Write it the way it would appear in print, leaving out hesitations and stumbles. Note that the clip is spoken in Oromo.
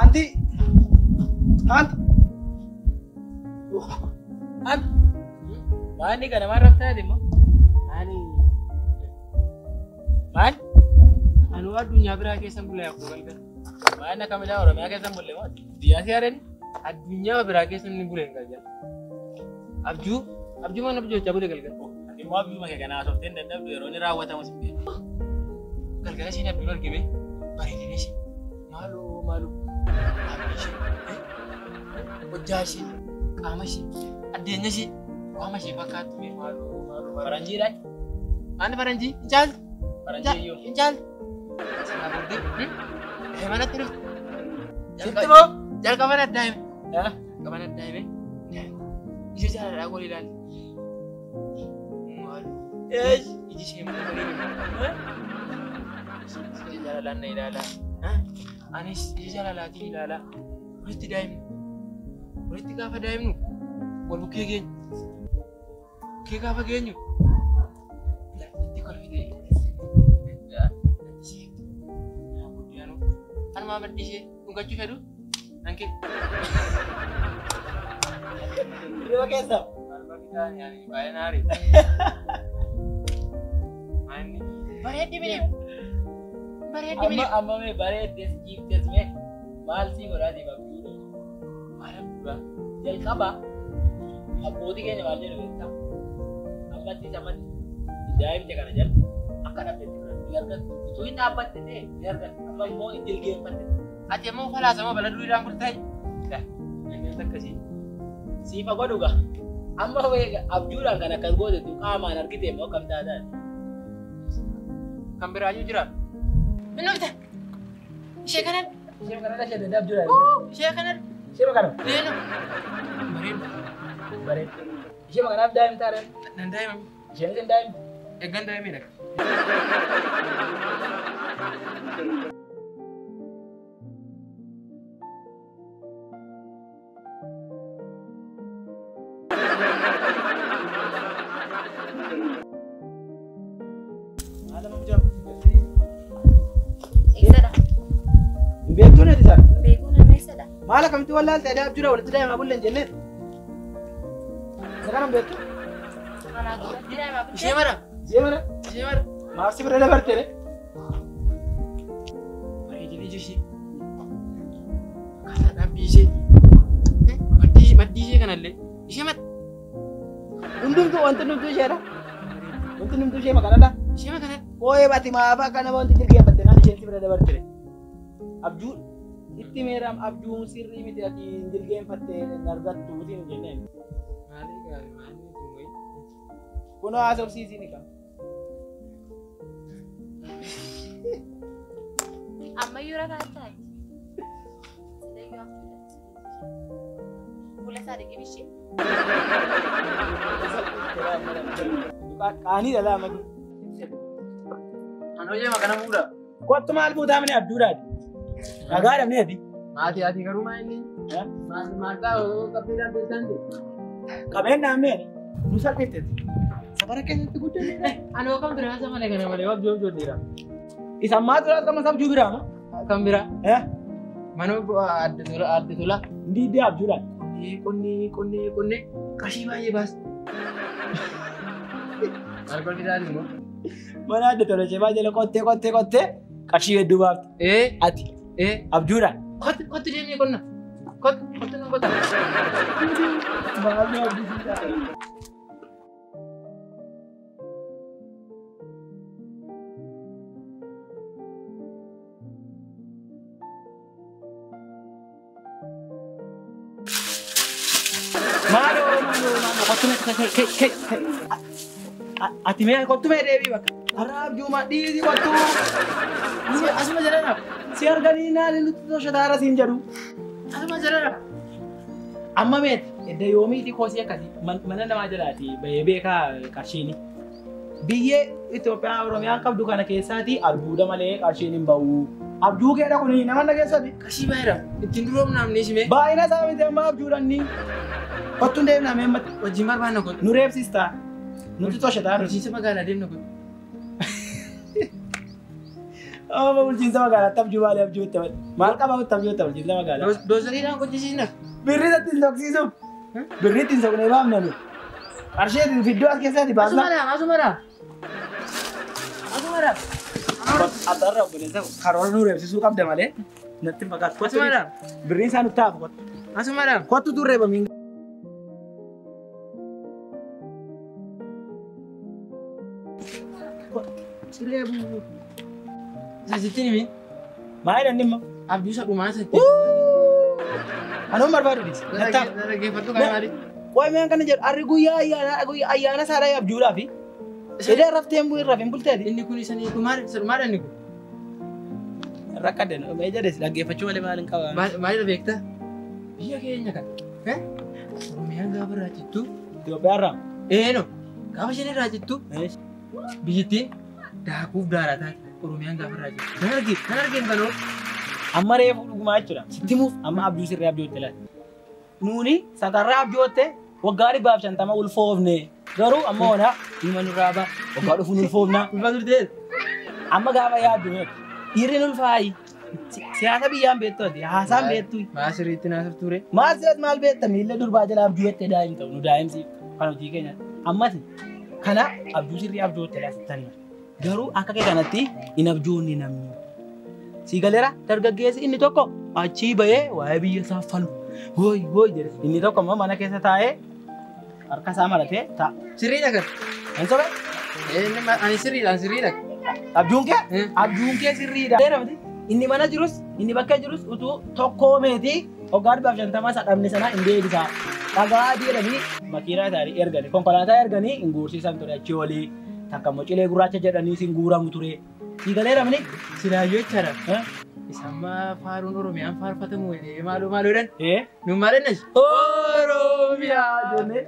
Anti. Anti. Anti. Maani kana maal raftaati immoo? Ani. Maal? Anuu addunyaa biraa keessa bulee akkuma galgala. Maal akka midhaan Oromiyaa keessa bulee moo? Biyyaa si haareen? Addunyaa biraa keessa inni bulee galgala. Abjuu abjuu mana abjuu bulee galgala. Ati immoo abjuu makee kana haasofteen dadhabdu yeroo inni raawwatamu si beeku. Galgala isheen abjuu argime bareedina ishee maaloo maaloo abjuu ishee hojjaa ishee qaama ishee addeenya ishee waama ishee fakkaattu mee maaloo maaloo. Faranjiidhaan? Ani faranjii hin caaltu. Faranjii iyyuu. Hin caaltu. Sana booddee manatti dhufte. Sitti moo jalqaban addaa hime. Jalqaban addaa hime. Ija jaalalaa golee ilaalle. Maaloo. Iji ishee immoo bareedu. Ija jaalalaan na ilaalaa. Anis ija jaalalaatiin ilaalaa. Walitti daa'imnu. Walitti gaafa daa'imnu wal bukkee geenyu. Bukkee gaafa geenyu. Itti kolfitee. Anumaa maddi ishee dhungachuu fedhu nan kee. Hirriba keessa. Baay'ee naarii. Bareeddi mini. Bareeddi mini. Amma mee bareeddes jiiftes mee maal sii godhaatiif abjuudha? Maal abjuudha? Jalqaba abbootii keenya maal jedhu beektaa? Ammattis ammatti daa'imte kana jala akka dhabdetti ni argattu. Utuu hin dhaabbatte ta'e ni argattu. Amma immoo hin jilgeenfatte. Ati immoo falaasama bala duriidhaan bultaayi. Inni akkasii. Siifa godhuga. Amma abjuudhaan kan akkas gootetu qaamaan argite immoo akkam taataati? Kan biraayyuu jira. Inni dhufte. Ishee kanan. Ishee kanan ishee danda'e abjuudhaan. Ishee kanan. Ishee kanan. Leeno. Bareedu. Bareedu. Ishee kanaaf daa'imta areen. Nan daa'imami. Isheenis hin daa'imtu. Eeggan daa'imee dhaqa. Eessadha? Beektuu nati isaa? Beekuu nama eessadha? Maal akkamitti wallaalte adda abjuudha walitti daa'imaa bulle hin jenneen? Isa kana hin beektu? Manaa duratti daa'imaa bulle. Ishee mara? Ishee mara? Ishee mara? Maaf si bira dabarte re? Bareedina ija ishee. Akkaataa dhaabbii ishee. Maddii ishee kanallee. Ishee mara? Hundumtuu wanti hundumtuu isheedha. Wanti hundumtuu ishee maqaanadha. Ishee maqaanadha. Ooyee baati maaf akka nama wanti jilgeenfatte naan isheen si bira dabarte re? Abjuu itti meeraam abjuun sirrii miti ati hin jilgeenfatte hin argattu hin jenneen. Maalii gaarii maalii tumee? Kunoo haasofsiisii ni qaba. Ammayyuu rakaa taa'e. Sidayyuu abjuudha. Fuula isaa dhiqib ishee. Qaanii dhala amadu. Anoo jee makana fuudha. Kottu maal fuutaa mini abjuudhaati? Dhagaa dhabneeti. Maatii ati garuu maa inni? Maal ta'a qabdee dhaabdee isaan ta'e? Qabeen dhaabneeti. Nu salphifteeti. Safara keessatti guddanneedha. Anoo kan biraa isa malee kana malee abjuu abjoodheera. Isa ammaa tura sama abjuu biraa moo? Kan biraa. Mana adde tola adde tola. Ndiiddee abjuudhaan. Qonnee qonnee qonnee qarshii baay'ee baas. Maal kolfitaan immoo? Mana adde tola ishee baay'ee jala qottee qottee qottee qarshii hedduu baafte. Ati. Abjuudhaan. Kottu kottu deemnee qonna. Kottu kottu nan qota. Maal abjuudhaan? Maaloo maaloo maaloo kottu mee kee kee kee ati mee kottu mee deebii bakka. Har'a abjuuma dhiisii kottu. Asuma jala dhaab. Si arganii naani nutti toshataara siin jedhu. Asuma jala dhaab. Amma meeti edda yoomiiti koosii akkasii mana namaa jalaati bahee beekaa qarshiini. Biyyee Itoophiyaa Oromiyaan qabdu kana keessaati albuuda malee qarshiin hin bahu. Abjuu keedha kuni nama na keessatti. Qarshii baay'eedha. Ittiin duroomnaaf ni shimee. Baay'ina isaa miti amma abjuudhaan ni. Kottu deemnaa mee ammatti. Wajjin barbaanna kottu. Nu reebsistaa. Nuti toshataa. Bulchiinsa magaalaa deemna kottu. Amma bulchiinsa magaalaatti abjuu maalii abjuu itti malee? Maal qaba abjuu itti bulchiinsa magaalaa? Doozariidhaan hojjisiisna. Birrii ittiin soqsiisuuf. Birrii ittiin soqnee baafna nu. Qarshii ittiin fidduu as keessaati baasna. Asumadha asumadha. Asumadha. Atarra obboleessa karoora nu reebsisuu qabda malee natti hin fakkaatu. Asumadha. Birriin isaa nutti hafu kottu. Asumadha. Kottu tun reebamiin. Reebu. Sasittiin himi. Maal jedhan dhimma? Abjuu isa dhumaa satti. Anuun barbaadu dhiisi. Natti hafu. Dhaggeeffadhu kan maali? Qoy mi'aan kana jedhu arri guyyaa ayyaana guyyaa ayyaana saadhaa abjuudhaafi. Sedee raftee hin bu'in rafin bulteeti. Inni kun isa dhumaadha isa dhumaadha inni kun. Rakkadde mee jedhes dhaggeeffachuu malee maal hin qaba. Maalidha beektaa? Biyya keenya kana. Oromiyaan gaafa irraa cittu. Itoophiyaarraa. Eeno gaafa isheen irraa cittu biyyattiin daakuuf daaraa taate Oromiyaan gaafa irraa cittu. Nan argee nan argeen kanoo. Amma reefu dhugumaa jechuudha. Sitti himuuf amma abjuu sirrii abjootte laata. Nuuni satarraa abjootte waggaa 150 ulfoofne. Garuu amma onaa dhima nurraa ba'a. Waggaa dhufu nu ulfoofna. Ulfa turtee. Amma gaafa yaaddu dhiirri nu ulfaayi. Siyaasa biyyaan beektu ati haasaan beektu. Maa sirriitti naasaf ture. Maal si'as maal beekta miilla durbaa jala abjuu jettee daa'im ta'u nu daa'imsi kan hojii keenya. Ammas kana abjuu sirrii abjootte laata sitti hima. Garuu akka kee kanatti hin abjoonni namni. Si galeera dargaggeessi inni tokko achii bahee waa'ee biyya isaa falu. Hooyi hooyi jedhe. Inni tokko immoo mana keessa taa'ee harka isaa maratee taa'a. Sirriidha kan. Hin sobee? Ani sirriidha ani sirriidha. Abjuun kee? Abjuun kee sirriidha. Inni mana jirus inni bakka jirus utuu tokkoo meetii waggaa 150 isa dhabne sana hin deebisaa. Dhagaa adii jedhanii makiinaa isaanii erganii konkolaataa erganii hin guursiisan ture achii olii takka immoo cilee gurraacha jedhanii hin guuramu ture. Si galeera mini? Silaayyoo jechaadha. Isa amma faaruun Oromiyaan faarfatamu jedhee maaloo maaloo jedhan. Nuun maal jennas? Oromiyaa jennee.